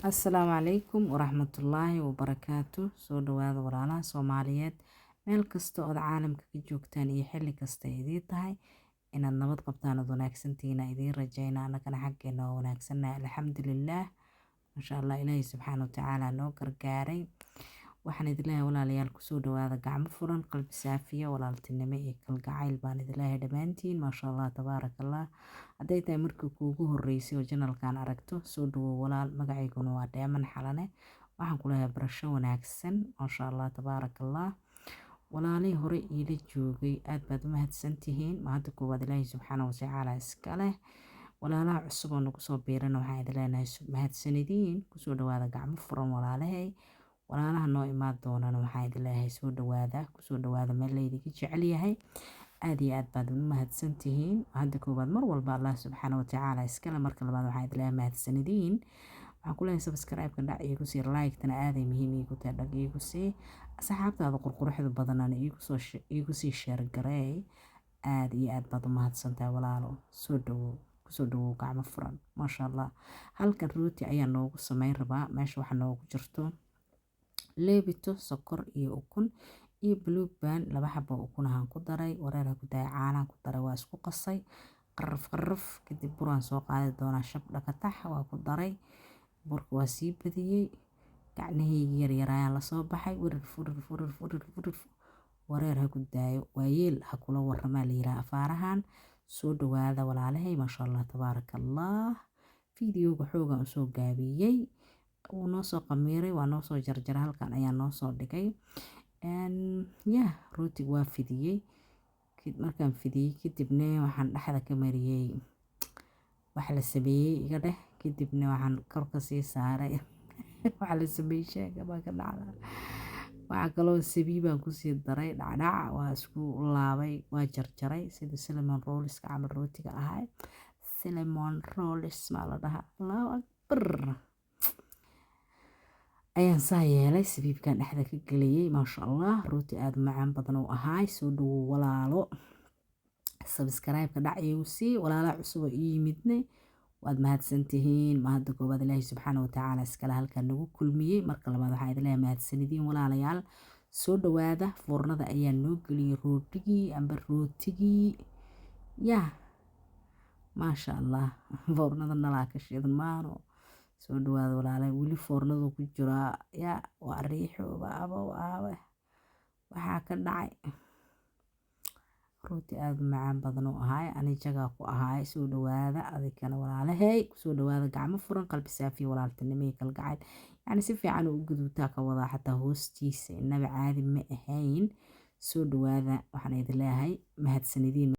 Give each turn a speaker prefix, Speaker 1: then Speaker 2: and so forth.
Speaker 1: Asalaamu calaykum waraxmatullaahi wabarakaatu. Soo dhawaada walaalaha Soomaaliyeed, meel kasta ood caalamka ka joogtaan iyo xilli kasta idiin tahay, inaad nabad qabtaan ood wanaagsantihiin idiin rajayna. Annagana xaggeena waa wanaagsannahay, alxamdulillaah, maasha Allah. Ilaahay subxaana watacaala noo gargaaray. Waxaan idin leeyahay, walaalayaal, kusoo dhawaada gacmo furan, qalbi saafiya, walaaltinimo iyo kalgacayl baan idin leeyahay dhammaantiin. Maasha Allah, tabaaraka Allah. Hadday tahay markii kuugu horreysay oo channelkan aragto, soo dhawow walaal. Magacayguna waa Dheeman Xalane. Waxaan ku leeyahay barasho wanaagsan. Maasha Allah, tabaaraka Allah. Walaalihii hore iila joogay, aad baad u mahadsantihiin. Mahadda koowaad Ilaahay subxaana watacaala iska leh. Walaalaha cusub oo nagu soo biirana, waxaan idin leenahay mahadsanidin, kusoo dhawaada gacmo furan walaalahay. Walaalaha noo imaan doonana, waxaan idin leeyahay soo dhawaada, kusoo dhawaada meel laydinka jecel yahay. Aad iyo aad baad u mahadsantihiin. Hadda koowaad mar walba Allah subxaana watacaala iskale. Marka labaad waxaan idin leeyahay mahadsanidin. Waxaan ku leeyahay subscribe-ka dhac iigu sii, like-tana aaday muhiim iigu tahay, dhag iigu sii, asxaabtaada qurquruxda badanana iigu sii share gareey. Aad iyo aad baad u mahadsantahay walaalo. Soo dhawow, kusoo dhawow gacmo furan. Maasha Allah, halkan rooti ayaa noogu sameyn rabaa. Meesha waxaa noogu jirto leebito, sokor iyo ukun iyo Blue Band. Laba xabo ukun ahaan ku daray, wareer ku daray, caanaan ku daray, waa isku qasay, qaraf qaraf. Kadib buraan soo qaadi doonaa, shab dhakatax waa ku daray. Burka waa sii badiyey, gacnahaygi yaryar ayaan lasoo baxay. Wirir wirir wirir wirir wirir, wareer ha ku daayo, waayeel ha kula waramaa la yiraah afaarahan. Soo dhawaada walaalahay, maasha Allah, tabaaraka Allah. Videoga xoogan usoo gaabiyey, wuu noo soo qamiiray, waa noo soo jarjaray, halkan ayaa noo soo dhigay. Ya, rootiga waa fidiyey. Markaan fidiyey kadibna waxaan dhexda ka mariyey wax la sameeyey iga dheh. Kadibna waxaan kor ka sii saaray waxa la sameeyey, sheega baa ka dhacda. Waxaa kaloo sabiibaan kusii daray dhacdhac. Waa isku laabay, waa jarjaray sida cinnamon rollska camal rootiga ahay. Cinnamon rolls maa la dhahaa? Allahu akbar, ayaan saa yeelay, sabiibkan dhexda ka geliyey. Maasha Allah, rooti aada u macaan badan uu ahaay. Soo dhawow walaalo, subscribe-ka dhac iigu sii. Walaalaha cusub oo ii yimidne, waad mahadsantihiin. Mahadda koowaad Ilaahi subxaana watacaala iskale halkan nagu kulmiyey. Marka labaad waxaa idin leeyahay mahadsanidiin walaalayaal, soo dhawaada. Foornada ayaa noo geliyey roodhigii amba rootigii. Yaa maasha Allah, foornada nalaa ka shidan maano. Soo dhawaada walaalahay, weli foornadu ku jiraa. Yaa waa riixooba abow aabe, waxaa ka dhacay. Rooti aada u macaan badan uu ahaay, ani jagaa ku ahaay. Soo dhawaada adikana walaalahey, kusoo dhawaada gacmo furan, qalbi saafiya, walaaltinimo iyo kalgacayl. Yacni si fiican uu u guduutaa ka wadaa, xataa hoostiisa inaba caadi ma ahayn. Soo dhawaada, waxaan idin leeyahay mahadsanidiin.